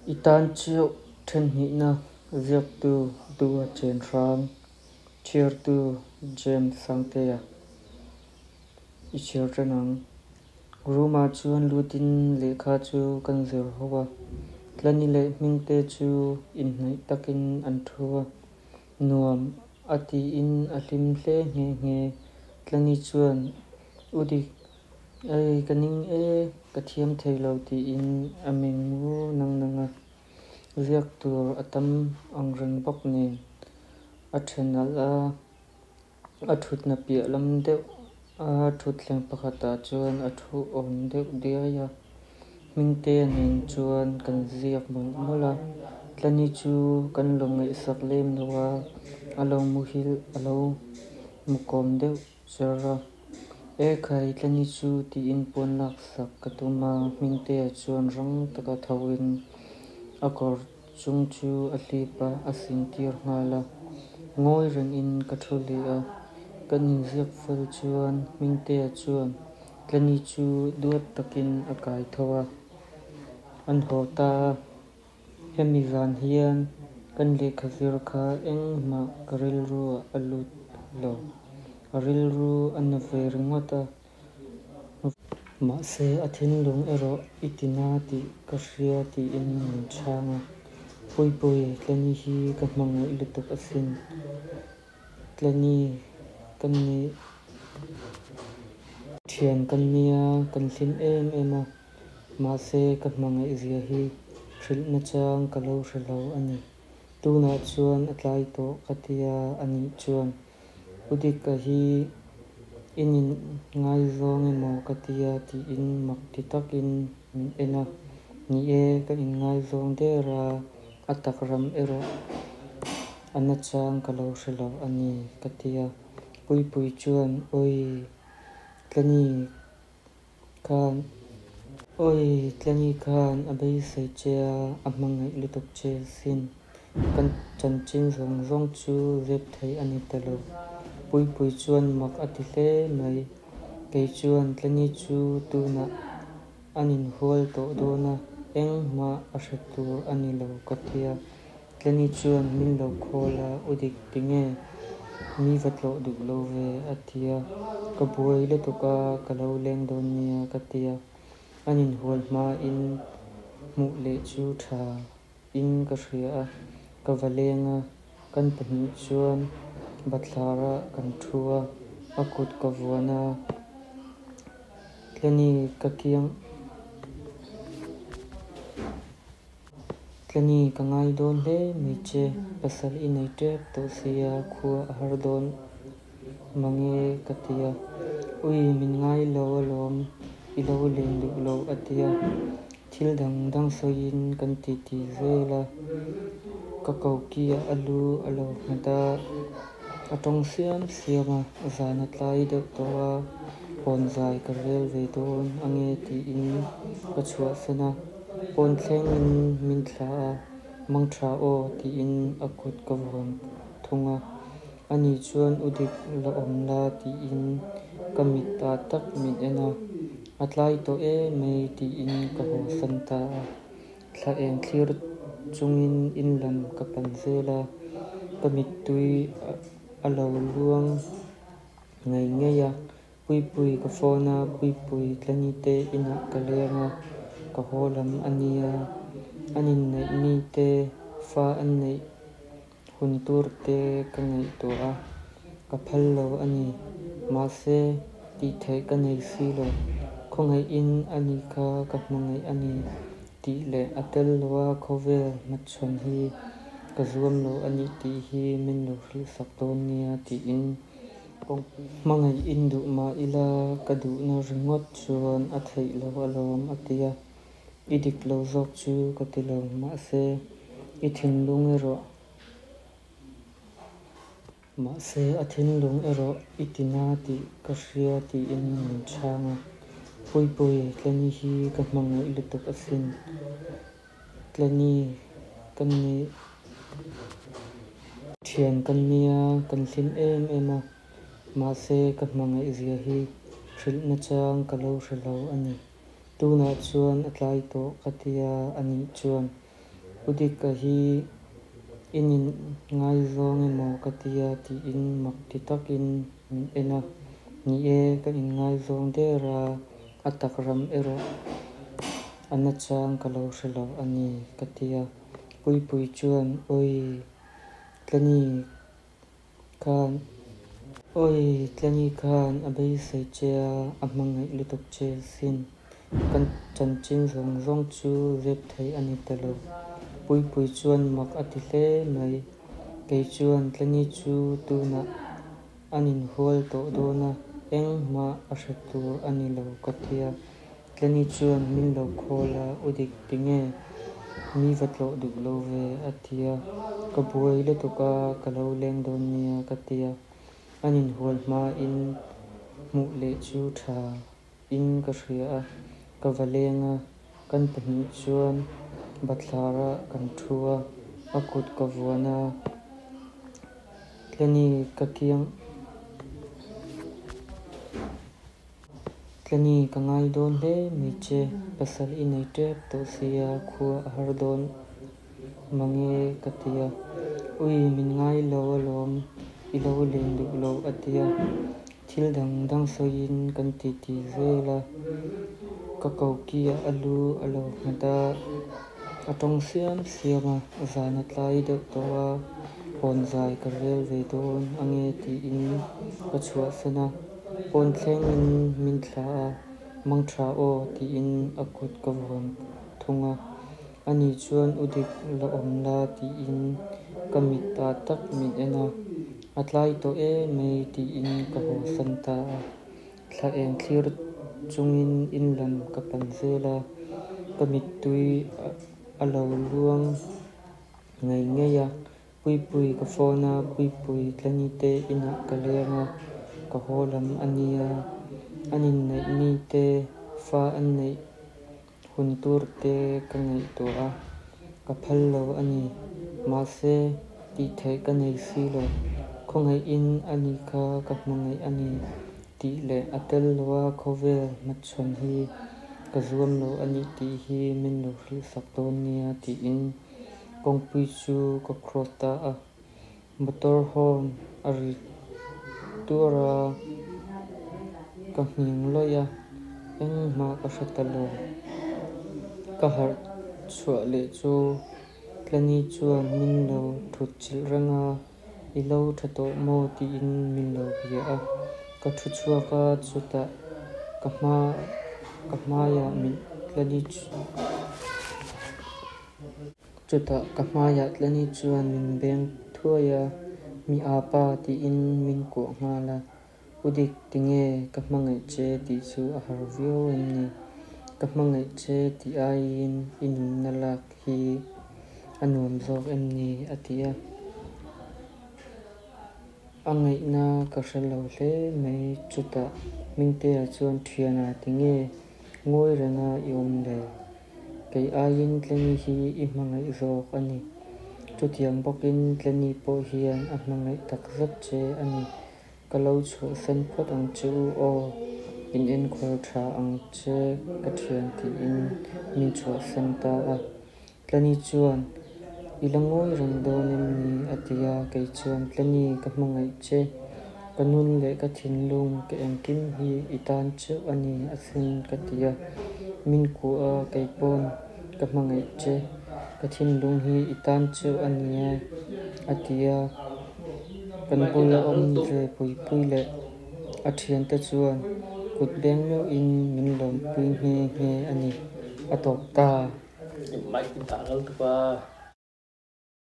I tan chiauh thenhnihna ziaktu Dua Chen Hrang, chhiartu James Sangtea i chhiar tan ang. Room-ah chuan lutin lehkha chu kan zir ho a, Tlani leh Hmingte chu inhnaih takin an thu a, nuam a tiin a hlim hle nghe nghe. Tlani chuan, U Dik, Ei, ka ning e, ka thiam thei lo tiin a meng ngur nang nang a. Ziak tur a tam ang reng bawk nen a then alh a, a thutna piah lam deuh a thutthleng pakhatah chuan a thu awn deuh diai a. Hmingtea nen chuan kan ziak mawlh mawlh a, Tlani chu kan lo ngaihsak lem lo a, a lo muhil a lo mu kawm deuh cher a. E khai, Tlani chu tiin puan laksak ka tum a, Hmingtea chuan rang taka thoin a kawr chung chu a hlip a, a sin tir nghal a. Ngawi rengin ka thu leh a, kan inziak fel chuan Hmingtea chuan Tlani chu duat takin a kai tho a, an haw ta a. Hemi zan hian kan lehkha zir kha engmah ka rilru ah a lut lo. A rilru a na ve ringawt a. Mahse a thinlung erawh i ti na tih ka hria tiin min chhang a. Puipui, Tlani hi ka hmangaih lutuk asin. Tlani ka ni. Thian ka nia, kan hlim em em a. Mahse ka hmangaih zia hi hrilh nachang ka lo hre lo a ni. Tunah chuan a tlai tawh ka tia a nih chuan U Dika hi in inngaizawng emaw ka tia tiin mak ti takin min en a. Ni e, ka inngaizawng der a, a tak ram erawh a nachang ka lo hre lo a ni ka tia. Puipui chuan, Awii, Tlani Khan, Awi, Tlani khan a beisei che a, a hmangaih lutuk che sin. Kan chanchin zawng zawng chu zep thei a ni ta lo. Puipui chuan mak a ti hle mai. Kei chuan Tlani chu tunah an inhual tawh dawn a, engmah a hre tur a ni lo ka ti a. Tlani chuan min lo call a, U Dik tinge mi va tlawh duh lo ve a ti a, ka buai lutuk a, ka lo leng dawn nia ka ti a, an inhual hmain hmuh leh chu tha in ka hria a, ka va leng a, kan pahnih chuan bathlar ah kan thu a, a kut ka vuan a, Tlani ka kiang. Tlani ka ngai dawn hle mai che, pasal i nei tep tawh sia khua a har dawn mange ka ti a. Ui min ngai lo alawm, i lo len duh lo a ti a. Thil dang dang sawiin kan titi zel a, ka kokiah a lu a lo nghat a, a tawng siam siam a, zan a tlai deuh tawh a, hawn zai ka rel ve dawn ange tiin ka chhuahsan a. Pawn thlengin min thlah a, mang tha aw tiin a kut ka vuan thung a. Ani chuan u dik la awm la tiin ka mit ah tak min en a, a tlai tawh emai tiin ka haw san ta a. Thla eng thlir chungin in lam ka pan zel a, ka mittui a lo luang ngei ngei a. Puipui ka phone a, Puipui Tlani te inah ka leng a, ka haw lam a nia. An inneih ni te, fa an neih hun tur te ka ngaihtuah a, ka phal lo a ni. Mahse, tih theih ka nei si lo. Khawngaihin a ni kha ka hmangaih a ni tih leh a tel lo a khawvel hmachhawn hi ka zuam lo a nih tih hi min lo hrilhsak dawn nia tiin Hmangaih in duh mah ila ka duhna ringawt chuan a theih lo alawm a ti a, i dik lo zawk chu ka ti lo, mahse i thinlung erawh mahse a thinlung erawh i ti na tih ka hria tiin min chhang a, Puipui, Tlani hi ka hmangaih lutuk asin, Tlani ka ni. Thian ka nia, kan hlim em em a, mahse ka hmangaih zia hi hrilh nachang ka lo hre lo a ni. Tunah chuan a tlai tawh ka tia a nih chuan U Dika hi in inngaizawng emaw ka tia tiin mak ti takin min en a. Ni e, ka inngaizawng der a, a tak ram erawh a nachang ka lo hre lo a ni ka tia. Puipui chuan, Awi Tlani khan, Awi Tlani khan a beisei che a, a hmangaih lutuk che sin. Kan chanchin zawng zawng chu zep thei a ni ta lo. Puipui chuan mak a ti hle mai. Kei chuan Tlani chu tunah an inhual tawh dawn a, engmah a hre tur a ni lo ka tia. Tlani chuan min lo call a, U Dik tinge mi va tlawh duh lo ve a ti a, ka buai lutuk a, ka lo leng dawn nia ka ti a. An inhual hmain hmuh leh chu tha in ka hria a, ka va leng a, kan pahnih chuan bathlar ah kan thu a, a kut ka vuan a, Tlani ka kiang Tlani ka ngai dawn hle mai che, pasal i nei tep tawh sia, khua a har dawn mange ka ti a, Ui min ngai lo alawm, i lo len duh lo a ti a, thil dang dang sawiin kan titi zel a, ka kokiah a lu a lo nghat a, a tawng siam siam a, zan a tlai deuh tawh a, hawn zai ka rel ve dawn ange tiin ka chhuahsan a, pawn thlengin min thlah a, Mangtha aw tiin a kut ka vuan thung a. Ani chuan u dik la awm la tiin ka mit ah tak min en a, a tlai tawh em mai tiin ka haw san ta a. Thla eng thlir chungin in lam ka pan zel a, ka mittui a lo luang ngei ngei a. Puipui ka phone a, Puipui Tlani te inah ka leng a, ka haw lam a nia, an inneih mi te fa an neih Hun tur te ka ngaihtuah a, ka phal lo a ni. Mahse, tih theih ka nei si lo. Khawngaihin a ni kha ka hmangaih a ni tih leh a tel lo a khawvel hmachhawn hi ka zuam lo a nih tih hi min lo hrilhsak dawn nia tiin kawngpui chu ka cross ta a. Motor horn a ri tuar a, ka nghing lawih a, engmah ka hre ta lo. Ka harh chhuah leh chu Tlani chuan min lo thut chilh reng a, I lo tha tawh maw tiin min lo bia a. Ka thu chhuak a, chutah ka hma ka hmaiah min Tlani chu. Chutah ka hmaiah Tlani chuan min beng thuai a, Mi a pa tiin min kuah nghal a, U Dik tinge ka hmangaih che tih chu a har viau em ni? Ka hmangaih che tih aiin i nunna lak hi a nuam zawk em ni? a ti a. A ngaihna ka hre lo hle mai. Chutah Hmingtea chuan Thiana tinge ngawi renga i awm le? Kei aiin Tleni hi i hmangaih zawk a ni. Chutiang bawkin Tleni pawh hian a hmangaih tak zet che a ni. Ka lo chhuahsan phawt ang che u aw, in enkawl tha ang che ka thian tiin min chhuahsan ta a. Tleni chuan, I la ngawi reng dawn em ni? a ti a, kei chuan, Tleni, ka hmangaih che. Ka nun leh ka thinlung ka engkim hi i tan cheuh a ni asin ka ti a, min kuah a, kei pawn ka hmangaih che, ka thinlung hi i tan cheuh a ni e a ti a, kan bula awm ve pui pui leh a thiante chuan kut beng meuhin min lawmpui nghe nghe a ni, a tawp ta. Mic in dah kal tuk a.